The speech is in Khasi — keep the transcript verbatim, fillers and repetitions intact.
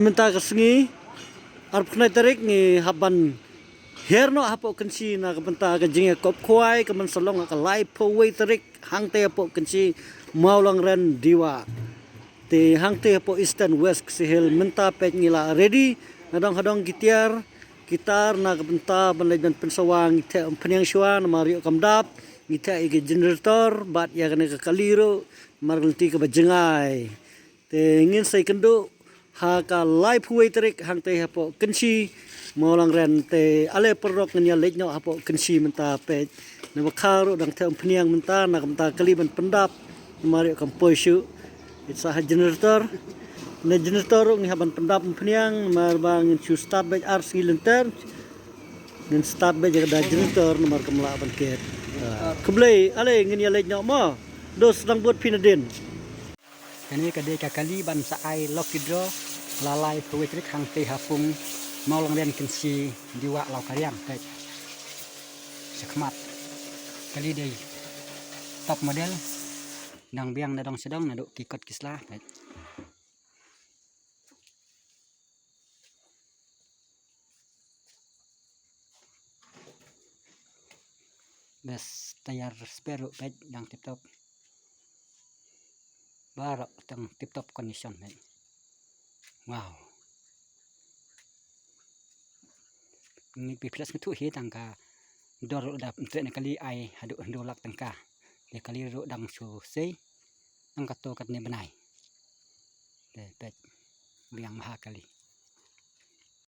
Mynta ka sngi arphew khyndai tarik ngi hap ban hiar noh hapoh Kynshi na ka bynta ka jingïakop khwai ka ban sa long ha ka laiphew wei tarik hangtei hapoh Kynshi, Mawlangren, Dewa. Te hangtei hapoh Eastern West Khasi Hills mynta peit ngi la ready nadong hadong ki tiar ki tar na ka bynta ban leit ban pynsawa. Ngi theh umphniang shuwa namar ïoh kam dap, ngi theh ïa ki generator bad ïa kane ka kali ruh namar ka lynti kaba jngai. Te ngin sa ïakynduh ha ka laiphew wei tarik hangtei hapoh Kynshi, Mawlangren. Te ale paralok, ngin ïa leit noh hapoh Kynshi mynta peit. Naba kha ruh dang theh umphniang mynta na ka bynta kali ban pyndap namar ïoh kam poi shuh. Ïa sa ha generator. Na generator ruh ngi hap ban pyndap umphniang namar ba ngin shu start beit ar sngi lynter. Ngin start beit ïa ka da generator namar kam lah ban ket. Ah, khublei, ale ngin ïa leit noh mo. Dos dang bud phin nadien. Kane ka dei ka kali ban sa ai lucky draw la laiphew wei tarik hangtei ha pung, Mawlangren, Kynshi, Dewa, Lawkariang. Peit. Shakhmat. Kali dei top model. Dang biang nadong shadong naduh ki kot ki sla. Peit. Best tayar spare ruh peit dang tip top. Baroh tang tip top condition peit. Wow. Ngi pi plus ngi thuh hi tang ka dor ruh da trei na kali ai haduh hynriew lak tyngka. Te kali ruh dang shu sei. Tang kato katne bnai. Te peit biang maha kali.